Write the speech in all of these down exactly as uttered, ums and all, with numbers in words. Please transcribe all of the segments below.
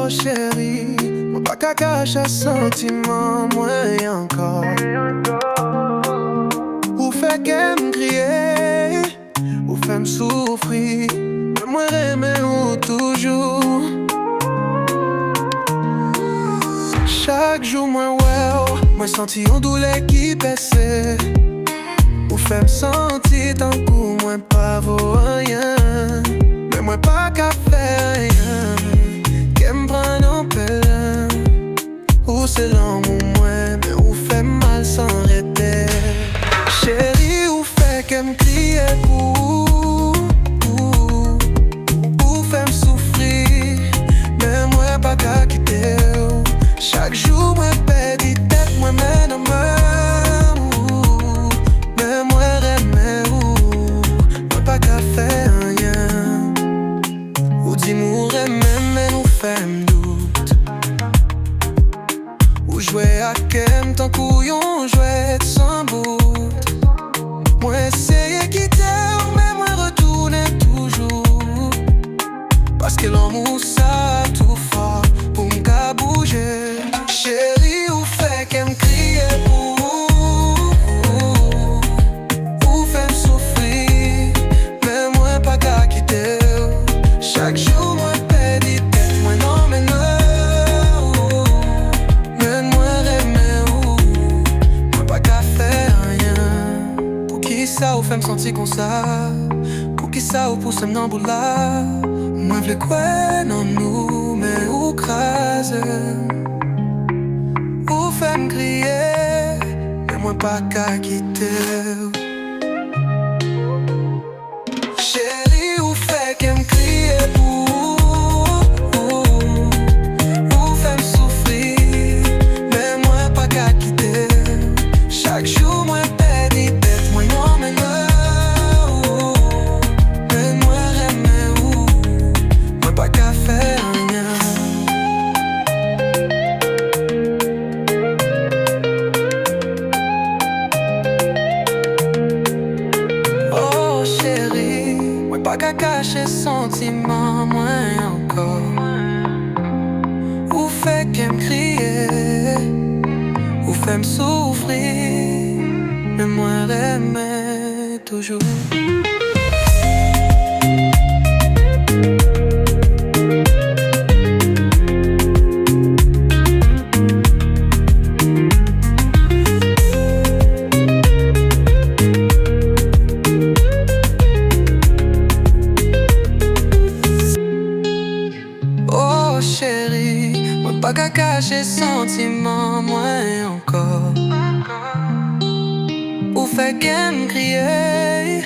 Cheri, mwen pa ka kache santiman mwen ankò. Ou fè kè m kriye, ou fè m soufri, men mwen renmen ou toujou. Chak jou mwen wè w, mwen santi yon doulè ki pèse. Ou fè m santi tankou mwen pa vo anyen, men mwen pa ka fè anyen. Kè m pran nan pèlen. Ou se lanmou mwen, men ou fè m mal san rete. Cheri, ou fè kè m kriye pou ou. Ou fè m soufri, men mwen pa ka kite w. Chak jou mwen pèdi tèt mwen, men nan men ou. Men mwen renmen ou, mwen pa ka fè anyen. Ou di m ou renmen m, men ou fè m dout. Ou jwe ak kè m tankou yon jwèt san bout. Mwen eseye kite w, men mwen retounen toujou. Paske lanmou sa twò fò pou m ka bouje. Cheri, ou fè kè m kriye pou ou. Ou fè m soufri, men mwen pa ka kite w. Chak jou mwen pèdi tèt mwen nan men ou. Men mwen renmen ou, mwen pa ka fè anyen. Poukisa ou fè m santi konsa? Poukisa ou pouse m nan boul la? Mwen vle kwè nan nou, men ou kraze m. Ou fè m kriye, men mwen pa ka kite w. Cheri, ou fè kè m kriye pou ou. Ou fè m soufri, men mwen pa ka kite w. Chak jou mwen pèdi tèt mwen nan men ou. Men mwen renmen ou, mwen pa ka fè anyen. Oh cheri, mwen pa ka kache santiman mwen ankò. Ou fè kè m kriye, ou fè m soufri, men mwen renmen toujou. Oh cheri, mwen pa ka kache santiman mwen ankò. Ou fè kè m kriye,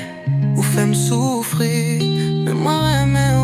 ou fè m soufri, men mwen renmen